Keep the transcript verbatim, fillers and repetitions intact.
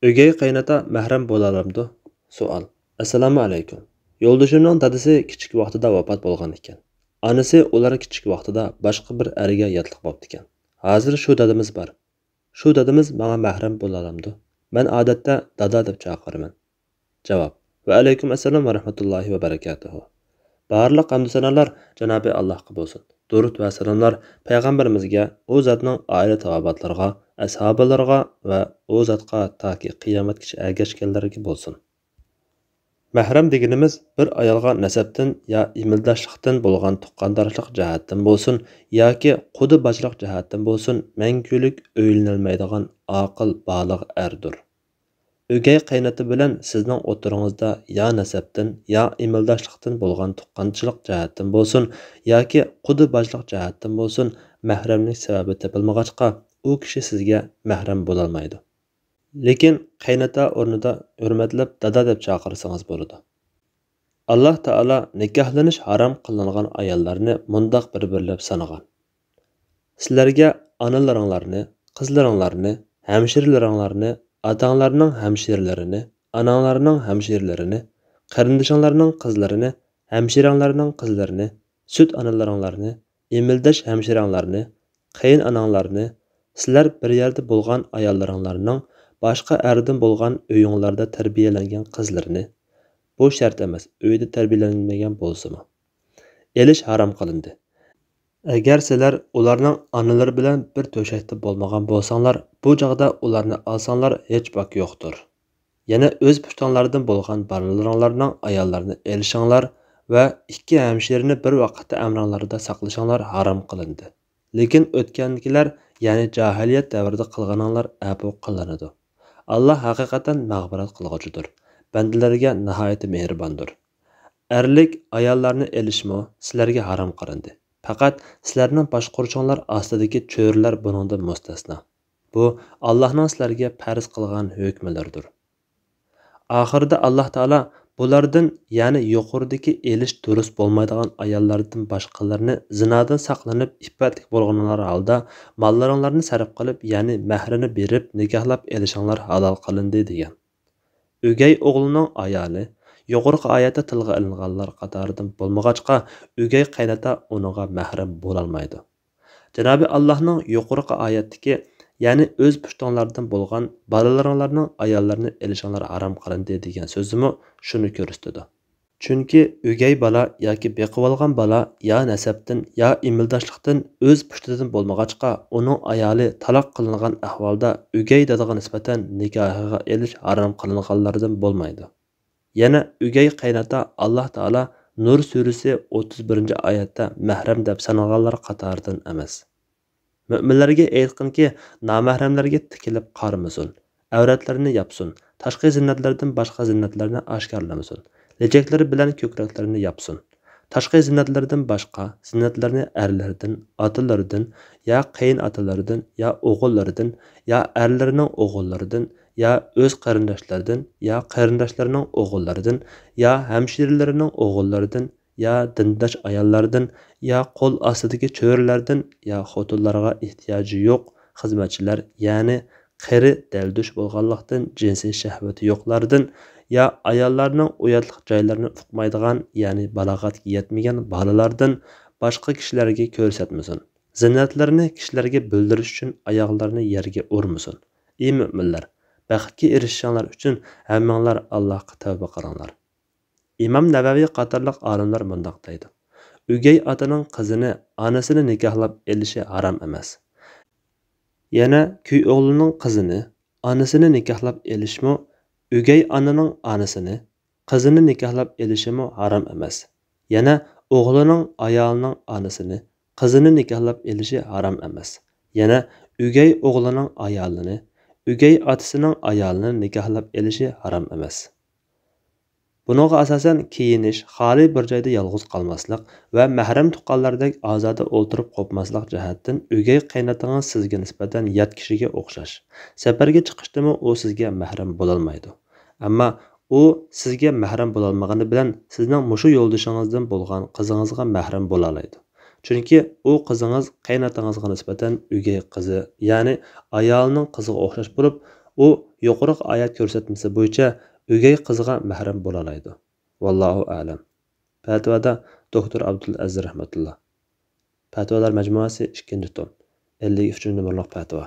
ئۆگەي قېيىنئاتا مەھرەم بولالامدۇ؟ سوئال. ئەسسالامۇ ئەلەيكۇم. يولدىشىمنىڭ دادىسى كىچىك ۋاقتىدا ۋاپات بولغان ئىكەن. ئانىسى ئۇلار كىچىك ۋاقتىدا باشقا بىر ئەرگە ياتلىق بوپتىكەن. ھازىر شۇ دادىمىز بار. شۇ دادىمىز ماڭا مەھرەم بولالامدۇ؟ مەن ئادەتتە دادا دەپ چاقىرىمەن. جاۋاب. ۋەئەلەيكۇم ئەسسالام ۋەرەھمەتۇللاھى ۋەبەرىكاتۇھۇ. بارلىق ھەمدۇ سانالار جانابى ئاللاھقا بولسۇن. دۇرۇد ۋە سالاملار پەيغەمبىرىمىزگە، ئۇ زاتنىڭ ئائىلە تاۋابىئاتلىرىغا، ئەسھابىلىرىغا ۋە ئۇ زاتقا تاكى قىيامەتكىچە ئەگەشكەنلەرگە بولسۇن. مەھرەم دېگىنىمىز بىر ئايالغا نەسەبتىن يا ئىمىلداشلىقتىن بولغان تۇغقانداشلىق جەھەتتىن بولسۇن ياكى قۇدا باجراق جەھەتتىن بولسۇن مەڭگۈلۈك ئۆيلىنەلمەيدىغان ئاقىل بالىغ ئەردۇر. ئۆگەي قېيىنئاتا بىلەن سىزنىڭ ئوتتۇرىڭىزدا يا نەسەبتىن، يا ئىمىلداشلىقتىن بولغان تۇغقانچىلىق جەھەتتىن بولسۇن ياكى قۇدا باجراق جەھەتتىن بولسۇن مەھرەملىك سەۋەبى تېپىلمىغاچقا، ئۇ كىشى سىزگە مەھرەم بولالمايدۇ. لېكىن قېيىنئاتا ئورنىدا ھۆرمەتلەپ دادا دەپ چاقىرسىڭىز بولىدۇ. ئاللاھ تائالا نىكاھلىنىش ھارام قىلىنغان ئاياللارنى مۇنداق بىر-بىرلەپ سانىغان. سىلەرگە ئانىلىرىڭلارنى، قىزلىرىڭلارنى، ھەمشىرىلىرىڭلارنى، ئاتاڭلارنىڭ ھەمشىرىلىرىنى، ئاناڭلارنىڭ ھەمشىرىلىرىنى، قېرىندىشىڭلارنىڭ قىزلىرىنى، ھەمشىرەڭلارنىڭ قىزلىرىنى، سۈت ئانىلىرىڭلارنى، ئىمىلداش ھەمشىرەڭلارنى، قېيىنئاناڭلارنى، سىلەر بىر يەردە بولغان ئاياللىرىڭلارنىڭ باشقا ئەردىن بولغان ئۆيۈڭلاردا تەربىيەلەنگەن قىزلىرىنى، بۇ شەرت ئەمەس، ئۆيدە تەربىيەلەنمىگەن بولسىمۇ، ئېلىش ھارام قىلىندى. ئەگەر سىلەر ئۇلارنىڭ ئانىلىرى بىلەن بىر تۆشەكتە بولمىغان بولساڭلار، بۇ چاغدا ئۇلارنى ئالساڭلار ھېچ باك يوقتۇر. يەنە ئۆز پۇشتاڭلاردىن بولغان بالىلىرىڭلارنىڭ ئاياللىرىنى ئېلىشىڭلار ۋە ئىككى ھەمشىرىنى بىر ۋاقىتتا ئەمرىڭلاردا ساقلىشىڭلار ھارام قىلىندى. لېكىن ئۆتكەندىكىلەر، يەنى جاھىلىيەت دەۋرىدە قىلغىنىڭلار ئەپۇ قىلىنىدۇ. ئاللاھ ھەقىقەتەن مەغپىرەت قىلغۇچىدۇر، بەندىلىرىگە ناھايىتى مېھرىباندۇر. ئەرلىك ئاياللارنى ئېلىشمۇ سىلەرگە ھارام قىلىندى. پەقەت سىلەرنىڭ باشقۇرۇشۇڭلار ئاستىدىكى چۆرىلەر بۇنىڭدىن مۇستەسنا. بۇ ئاللاھنىڭ سىلەرگە پەرز قىلغان ھۆكمىلىرىدۇر. ئاخىرىدا ئاللاھ تائالا بۇلاردىن، يەنى يۇقىرىدىكى ئېلىش دۇرۇس بولمايدىغان ئاياللاردىن باشقىلىرىنى زىنادىن ساقلىنىپ ئىپپەتلىك بولغىنىڭلار ھالدا ماللىرىڭلارنى سەرپ قىلىپ، يەنى مەھرىنى بېرىپ نىكاھلاپ ئېلىشىڭلار ھالال قىلىندى دېگەن. ئۆگەي ئوغلىنىڭ ئايالى يۇقىرىقى ئايەتتە تىلغا ئېلىنغانلار قاتارىدىن بولمىغاچقا، ئۆگەي قېيىنئاتا ئۇنىڭغا مەھرەم بولالمايدۇ. جانابى ئاللاھنىڭ يۇقىرىقى ئايەتتىكى، يەنى ئۆز پۇشتۇڭلاردىن بولغان بالىلىرىڭلارنىڭ ئاياللىرىنى ئېلىشىڭلار ھارام قىلىندى دېگەن سۆزىمۇ شۇنى كۆرسىتىدۇ. چۈنكى ئۆگەي بالا ياكى بېقىۋالغان بالا يا نەسەبتىن، يا ئىمىلداشلىقتىن ئۆز پۇشتىدىن بولمىغاچقا، ئۇنىڭ ئايالى تالاق قىلىنغان ئەھۋالدا ئۆگەي دادىغا نىسبەتەن نىكاھىغا ئېلىش ھارام قىلىنغانلاردىن بولمايدۇ. يەنە ئۆگەي قېيىنئاتا ئاللاھ تائالا نۇر سۈرىسى ئوتتۇز بىرىنچى ئايەتتە مەھرەم دەپ سانالغانلار قاتارىدىن ئەمەس. مۆمىنلەرگە ئېيتقىنكى، نامەھرەملەرگە تىكىلىپ قارىمىسۇن، ئەۋرەتلىرىنى ياپسۇن، تاشقى زىننەتلەردىن باشقا زىننەتلەرنى ئاشكارىلىمىسۇن، لېچەكلىرى بىلەن كۆكرەكلىرىنى ياپسۇن. تاشقى زىننەتلىرىدىن باشقا زىننەتلەرنى ئەرلىرىدىن، ئاتىلىرىدىن، يا قېيىنئاتىلىرىدىن، يا ئوغۇللىرىدىن، يا ئەرلىرىنىڭ ئوغۇللىرىدىن، يا ئۆز قېرىنداشلىرىدىن، يا قېرىنداشلىرىنىڭ ئوغۇللىرىدىن، يا ھەمشىرىلىرىنىڭ ئوغۇللىرىدىن، يا دىنداش ئاياللاردىن، يا قول ئاستىدىكى چۆرىلەردىن، يا خوتۇنلارغا ئېھتىياجى يوق خىزمەتچىلەر، يەنى قېرى دەلدۈش بولغانلىقتىن جىنسىي شەھۋىتى يوقلاردىن، يا ئاياللارنىڭ ئۇياتلىق جايلىرىنى ئۇقمايدىغان، يەنى بالاغەتكە يەتمىگەن بالىلاردىن باشقا كىشىلەرگە كۆرسەتمىسۇن. زىننەتلىرىنى كىشىلەرگە بىلدۈرۈش ئۈچۈن ئاياغلىرىنى يەرگە ئۇرمىسۇن. ئى مۆمىنلەر، بەختكە ئېرىشىشىڭلار ئۈچۈن ھەممىڭلار ئاللاھقا تەۋبە قىلىڭلار. ئىمام نەۋەۋى قاتارلىق ئالىملار مۇنداق دەيدۇ: ئۆگەي ئاتىنىڭ قىزىنى ئانىسىنى نىكاھلاپ ئېلىشى ھارام ئەمەس. يەنە كۈي ئوغلىنىڭ قىزىنى ئانىسىنى نىكاھلاپ ئېلىشمۇ، ئۆگەي ئانىنىڭ ئانىسىنى قىزىنى نىكاھلاپ ئېلىشىمۇ ھارام ئەمەس. يەنە ئوغلىنىڭ ئايالىنىڭ ئانىسىنى قىزىنى نىكاھلاپ ئېلىشى ھارام ئەمەس. يەنە ئۆگەي ئوغلىنىڭ ئايالىنى، ئۆگەي ئاتىسىنىڭ ئايالىنى نىكاھلاپ ئېلىشى ھارام ئەمەس. بۇنىڭغا ئاساسەن، كىيىنىش، خالىي بىر جايدا يالغۇز قالماسلىق ۋە مەھرەم تۇغقانلاردەك ئازادە ئولتۇرۇپ قوپماسلىق جەھەتتىن ئۆگەي قېيىناتىڭىز سىزگە نىسبەتەن يات كىشىگە ئوخشاش. سەپەرگە چىقىشتىمۇ ئۇ سىزگە مەھرەم بولالمايدۇ. ئەمما ئۇ سىزگە مەھرەم بولالمىغىنى بىلەن سىزنىڭ مۇشۇ يولدىشىڭىزدىن بولغان قىزىڭىزغا مەھرەم بولالايدۇ. چۈنكى ئۇ قىزىڭىز قېيىناتىڭىزغا نىسبەتەن ئۆگەي قىزى، يەنى ئايالىنىڭ قىزىغا ئوخشاش بولۇپ، ئۇ يۇقىرىقى ئايەت كۆرسەتمىسى بويىچە ئۆگەي قىزىغا مەھرەم بولالايدۇ. ۋاللاھۇ ئەلەم. پەتىۋادا دوكتور ئابدۇل ئەزىز رەھمەتۇللا. پەتىۋالار مەجمۇئەسى ئىككىنچى توم، ئەللىك ئۈچىنچى نومۇرلۇق پەتىۋا.